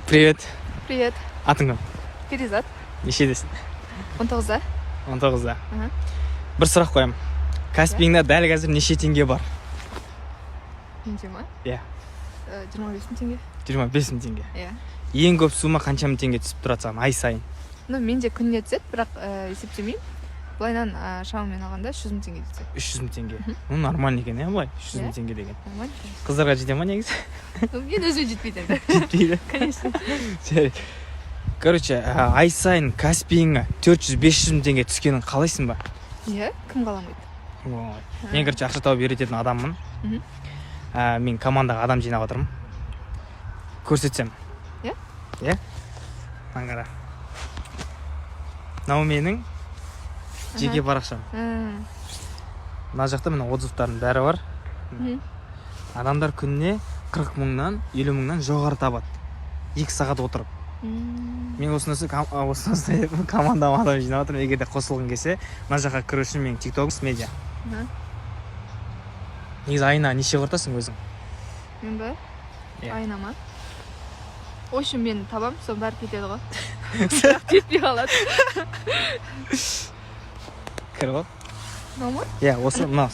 Привет. Привет. Атың кім? Перизат. Нешедесің? 19-да. 19-да. Мхм. Бір сұрақ қоямын: Каспиіңде дәл қазір неше теңге бар? Менде ма? Иә. 25 000 теңге. 25 000 теңге? Иә. Ең көп сумма қанша мың теңге түсіп тұрады саған ай сайын? Ну, менде күніне түседі, бірақ есептемеймін. Былайынан шамамен алғанда 300 000 теңге түседі. 300 000 теңге. Ну, нормально екен, иә, былай 300 000 Иә. теңге деген. Нормально. Қыздарға жете ма негізі? Ну, мен өзіме жетпейді енді. Жетпейді. Конечно. Жарайды. Короче, ай сайын Каспиіңе 400-500 мың теңге түскенін қалайсың ба? Иә, кім қаламайды? Ой. Мен, короче, ақша тауып үйрететін адаммын. Мен командаға адам жинап жатырмын, көрсетсем? Иә. Иә, мынаны қара, мынау менің жеке парақшам. Мына жақта, міне, отзывтардың бәрі бар. Адамдар күніне 40 мыңнан, 50 мыңнан жоғары табады 2 сағат отырып. Мен осындай командама адам жинап жатырмын. Егер де қосылғың келсе, мына жаққа кіру үшін менің Тиктогым медиа. Негізі айына неше құртасың өзің? Мен ба? Иә. Айына ма? В общем, мен табам, соның бәрі кетеді ғой, жетпей қалады. Кіріп ал. Мынау ма? Иә, осы мынау.